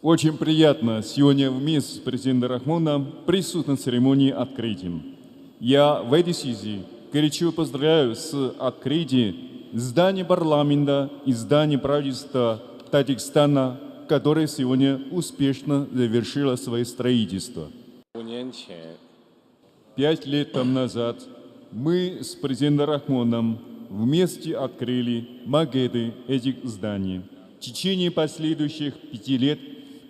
Очень приятно сегодня вместе с президентом Рахмоном присутствовать на церемонии открытия. Я в этой связи горячо поздравляю с открытием здания парламента и здания правительства Таджикистана, которое сегодня успешно завершило свое строительство. 5年前， 5 лет тому назад мы с президентом Рахмоном вместе открыли макеты этих зданий. В течение последующих 5 лет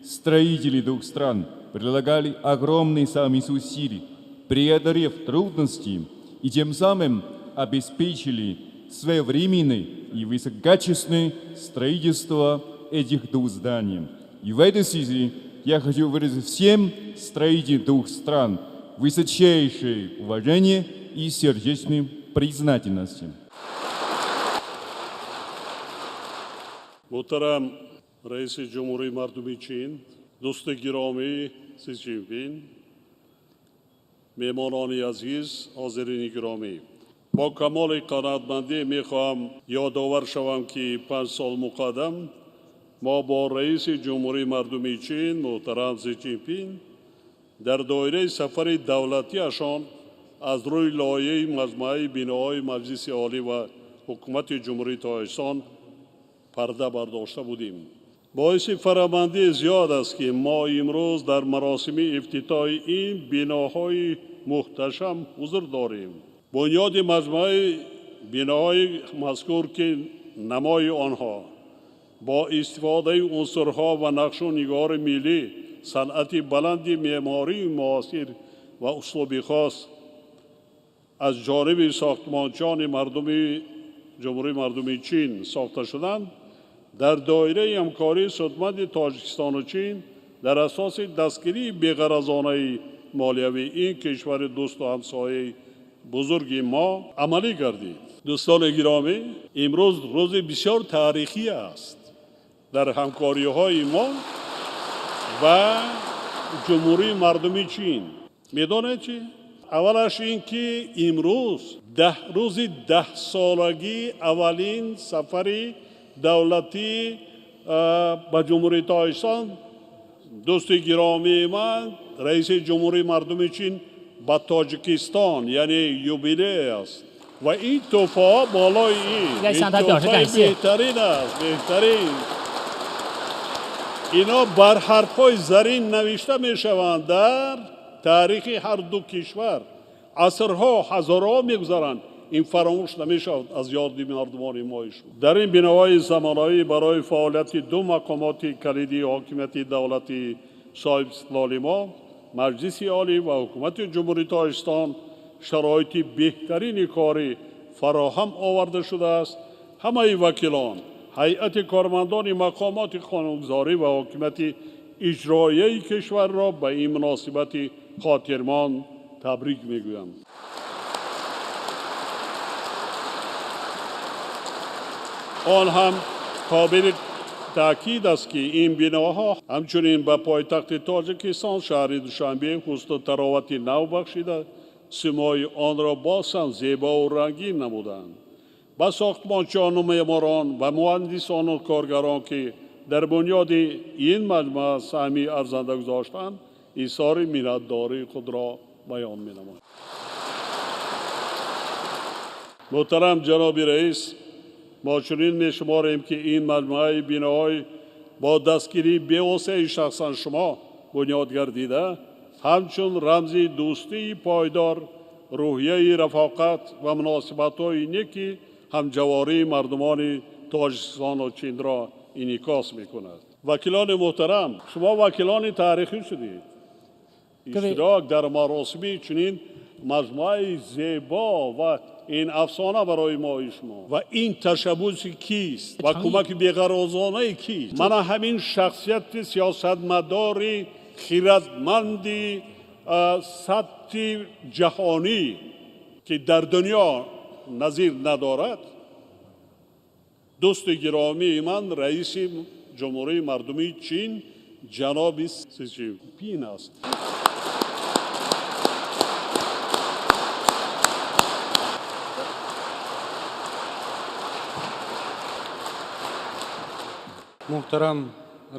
строители двух стран прилагали огромные совместные усилия, преодолев трудности, и тем самым обеспечили своевременное и высококачественное строительство этих двух зданий. И в этой связи я хочу выразить всем строителям двух стран высочайшее уважение и сердечную признательность. Муҳтарам раиси Ҷумҳурии Мардумии Чин, дӯсти гиромӣ Си Ҷинпин, меҳмонони азиз, ҳозирини гиромӣ, бо камоли қаноатмандӣ мехоҳам ёдовар шавам, ки 5 сол муқаддам мо бо раиси Ҷумҳурии Мардумии Чин муҳтарам Си Ҷинпин дар доираи сафари давлатиашон аз рӯи лоиҳаи маҷмӯаи биноҳои Маҷлиси Олӣ ва Ҳукумати Ҷумҳурии Тоҷикистон парда бардошта будем. Боиси фарамандии зиёд аст, ки мо имрӯз дар маросими ифтитоҳи ин биноҳои муҳташам ҳузур дорем. Бунёди маҷмӯаи биноҳои мазкур, ки намои онҳо бо истифодаи унсурҳо ва нақшу нигори миллӣ, санъати баланди меъмории муосир ва услуби хос аз ҷониби сохтмончиёни мардуми Ҷумҳурии Мардумии Чин сохта шуданд, дар доираи ҳамкории судманди Тоҷикистону Чин дар асоси дастгирии беғаразонаи молиявии ин кишвари дӯсту ҳамсояи бузурги мо амалӣ гардид. Дӯстони гиромӣ, имрӯз рӯзи бисёр таърихӣ аст дар ҳамкориҳои мо ва Ҷумҳурии Мардумии Чин. Медонед чӣ? Аввалаш ин ки имрӯз даҳ рӯзи даҳсолагии аввалин сафари давлатӣ ба Ҷумҳурии Тоҷикистон дӯсти гиромии ман, раиси Ҷумҳурии Мардумии Чин ба Тоҷикистон, яъне юбилей аст ва ин тӯҳфаҳо болои ин тӯҳфаи беҳтарин аст, беҳтарин. Ино бар ҳарфҳои зарин навишта мешаванд дар таърихи ҳар ду кишвар. Асрҳо, ҳазорҳо мегузаранд, ин фаромӯш намешавад аз ёди мардумони мои шумо. Дар ин биноҳои замонавӣ барои фаъолияти ду мақомоти калидии ҳокимияти давлати соҳибистиқлоли мо, Маҷлиси Олӣ ва Ҳукумати Ҷумҳурии Тоҷикистон, шароити беҳтарини корӣ фароҳам оварда шудааст. Ҳамаи вакилон, ҳайати кормандони мақомоти қонунгузорӣ ва ҳокимияти иҷроияи кишварро ба ин муносибати хотирмон табрик мегӯям. Он ҳам қобили таъкид аст, ки ин биноҳо ҳамчунин ба пойтахти Тоҷикистон, шаҳри Душанбе, ҳусну таровати нав бахшида, симои онро боз ҳам зебову рангин намуданд. Ба сохтмончиёну меъморон ва муҳандисону коргарон, ки дар бунёди ин маҷмӯа саҳми арзанда гузоштанд, изҳори миннатдории худро баён менамоям. Муҳтарам ҷаноби раис, мо чунин мешуморем, ки ин маҷмӯаи биноҳои бо дастгирии бевоситаи шахсан шумо бунёд гардида, ҳамчун рамзи дӯстии пойдор, рӯҳияи рафоқат ва муносибатҳои неки ҳамҷавории мардумони Тоҷикистону Чинро инъикос мекунад. Вакилони муҳтарам, шумо вакилони таърихӣ шудед. Иштирок дар маросими чунин маҷмӯаи зебо ва ин афсона барои мои шумо ва ин ташаббуси кист ва кӯмаки беғаразонаи кист? Мана ҳамин шахсияти сиёсатмадори хиратманди сатҳи ҷаҳонӣ, ки дар дунё назир надорад, дӯсти гиромии ман, раиси Ҷумҳурии Мардумии Чин ҷаноби Си Ҷинпин аст. Муҳтарам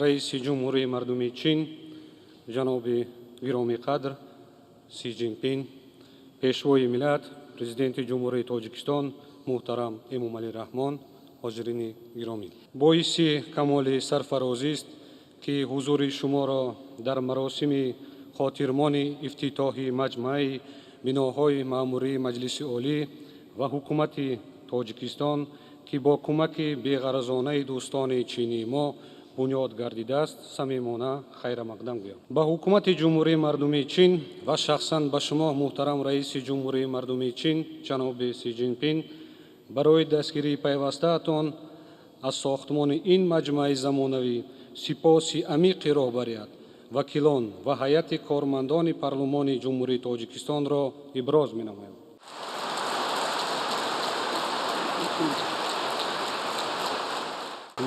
Раиси Ҷумҳурии Мардумии Чин ҷаноби гиромиқадр Си Ҷинпин, Пешвои миллат, Президенти Ҷумҳурии Тоҷикистон муҳтарам Эмомалӣ Раҳмон, ҳозирини гиромӣ. Боиси камоли сарфарозист, ки ҳузури шуморо дар маросими хотирмони ифтитоҳи маҷмӯаи биноҳои маъмурии Маҷлиси Олӣ ва Ҳукумати Тоҷикистон, ки бо кӯмаки беғаразонаи дӯстони чинии мо бунёд гардидааст, самимона хайрамақдам гӯям. Ба Ҳукумати Ҷумҳурии Мардумии Чин ва шахсан ба шумо, муҳтарам Раиси Ҷумҳурии Мардумии Чин ҷаноби Си Ҷинпин, барои дастгирии пайвастаатон аз сохтмони ин маҷмӯаи замонавӣ сипоси амиқи роҳбарият, вакилон ва ҳайати кормандони Парлумони Ҷумҳурии Тоҷикистонро иброз менамоям.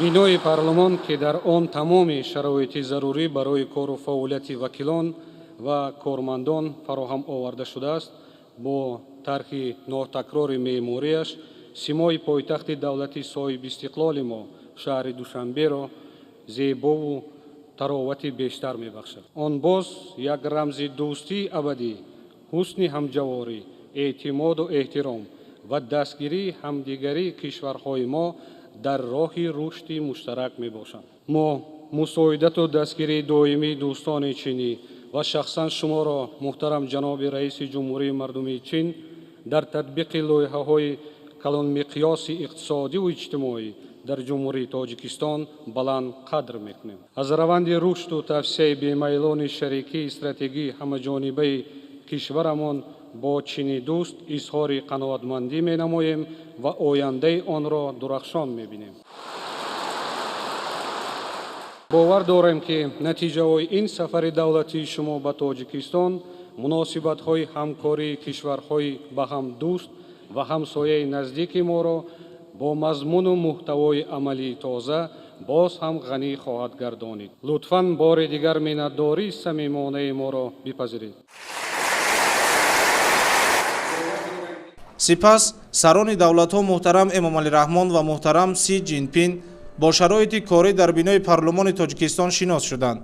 Бинои парлумон, ки дар он тамоми шароити зарурӣ барои кору фаъолияти вакилон ва кормандон фароҳам оварда шудааст, бо тарҳи нотакрори меъмориаш симои пойтахти давлати соҳибистиқлоли мо, шаҳри Душанберо зебову таровати бештар мебахшад. Он боз як рамзи дӯстии абадӣ, ҳусни ҳамҷаворӣ, эътимоду эҳтиром ва дастгирии ҳамдигарии кишварҳои мо дар роҳи рушди муштарак мебошанд. Мо мусоидату дастгирии доимии дӯстони чинӣ ва шахсан шуморо, муҳтарам ҷаноби Раиси Ҷумҳурии Мардумии Чин, дар татбиқи лоиҳаҳои калонмиқёси иқтисодиву иҷтимоӣ дар Ҷумҳурии Тоҷикистон баланд қадр мекунем. Аз раванди рушду тавсеаи бемайлони шарикии стратегии ҳамаҷонибаи кишварамон бо чини дӯст изҳори қаноатмандӣ менамоем ва ояндаи онро дурахшон мебинем. Бовар дорем, ки натиҷаҳои ин сафари давлатии шумо ба Тоҷикистон муносибатҳои ҳамкории кишварҳои ба ҳам дӯст ва ҳамсояи наздики моро бо мазмуну муҳтавои амалии тоза боз ҳам ғанӣ хоҳад гардонид. Лутфан бори дигар миннатдории самимонаи моро бипазиред. Сипас сарони давлатҳо муҳтарам Эмомалӣ Раҳмон ва муҳтарам Си Ҷинпин бо шароити корӣ дар бинои парлумони Тоҷикистон шинос шуданд.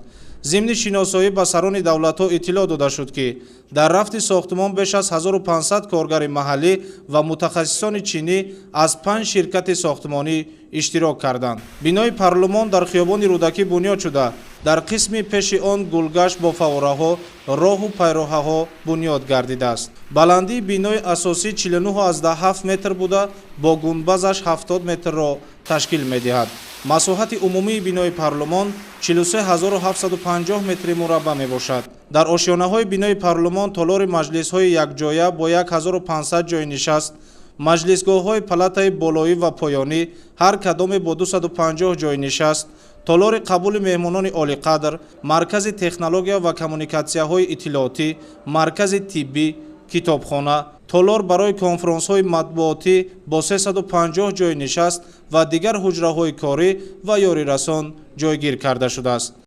Зимни шиносоӣ ба сарони давлатҳо иттилоъ дода шуд, ки дар рафти сохтмон беш аз 1500 коргари маҳаллӣ ва мутахассисони чинӣ аз 5 ширкати сохтмонӣ иштирок карданд. Бинои парлумон дар хиёбони Рӯдакӣ бунёд шуда, дар қисми пеши он гулгашт бо фаввораҳо, роҳу пайроҳаҳо бунёд гардидааст. Баландии бинои асосӣ 49,7 метр буда, бо гунбазаш 70 метрро ташкил медиҳад. Масоҳати умумии бинои парлумон 43750 метри мураббаъ мебошад. Дар ошёнаҳои бинои парлумон толори маҷлисҳои якҷоя бо 1500 ҷойи нишаст, маҷлисгоҳҳои палатаи болоӣ ва поёнӣ ҳар кадоме бо 250 ҷойи нишаст, толори қабули меҳмонони олиқадр, маркази технология ва коммуникатсияҳои иттилоотӣ, маркази тиббӣ, китобхона, толор барои конфронсҳои матбуотӣ бо 350 ҷойи нишаст ва дигар ҳуҷраҳои корӣ ва ёрирасон ҷойгир карда шудааст.